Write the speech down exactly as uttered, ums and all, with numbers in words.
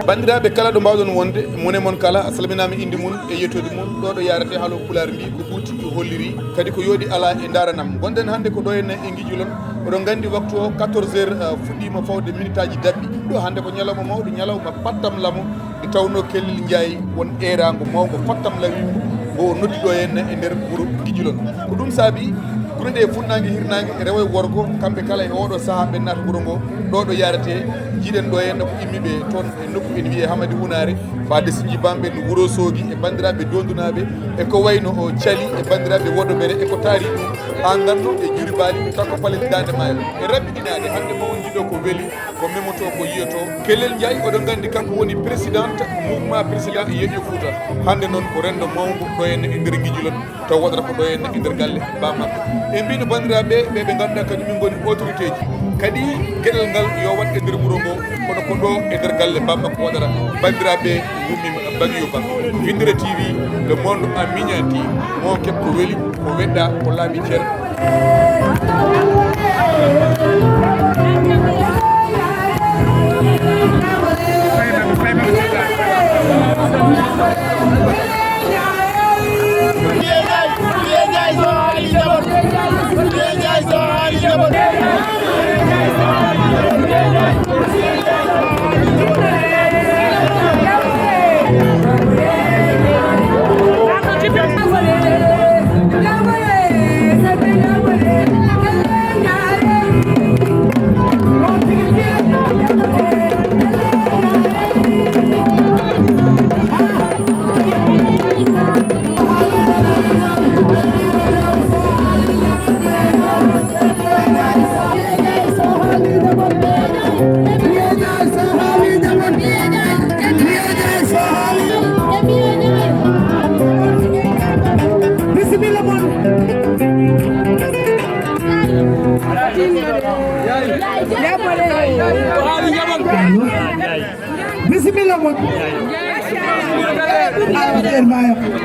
Banndiraaɓe kala ɗo mbaawɗon wonde, mone mon kala a salminaama innde mum e yettoode mum. Ɗo ɗo yaarete Haalooɓe Pulaar mbi ko ɓuuti holliri, kadi ko yooɗi alaa e ndaaranam. Ngonɗen hannde ko ɗo henne e Ngijulon. Oɗon nganndi waktu o quatorze heures, uh, fuɗɗiima fawde minitaaji daɓɓi. Ɗo hannde ko ñalawma mawɗo, ñalawma pattam lamo, nde tawnoo Kellel Njaay won eeraango mawngo pattam lawingo ngo o noddi ɗo henne e nder wuro Ngijulon. Ko ɗum saabi gure ɗe funnaange, hirnaange, rewo e worgo, kamɓe kala e oɗo sahaa ɓe naata wuro ngo. Ɗo ɗo yaarete, jiiɗen ɗo henne ko immiiɓe toon e nokku ene wiyee Hamadi Hunaare, faade Sinji Bamɓe, no Wuro Soogi e banndiraaɓe Dondunaaɓe, e ko wayno o Cali e banndiraaɓe Wodobere e ko taari ɗum, haa ngarno e Juri Baali, takko palel Daande Maayo. E raɓɓiɗinaade hannde mo on jiiɗo ko weli, ko memoto, ko yiyoto. Kellel Njaay, oɗon nganndi kanko woni présidente mouvement président Yeeƴo Fuuta. Hannde noon ko renndo mawngo ɗo henne e nder Ngijulon. Taw waɗata ko ɗo henne e nder galle bammakko. En mbino banndiraaɓe ɓe, ɓe ngannduɗaa kañum min ngoni autorité ji. Kadi geɗal ngal yo waɗ e nder wuro ngo, kono ko ɗo e nder galle bammakko waɗata. Banndiraaɓe, ngummiima Bagiyo Ba. Winndere T V, le monde en miniature. Mo keɓ ko weli, ko weɗɗa, ko laaɓi cer. Bisimilla mon. Bisimilla mon. Alhamdulillah.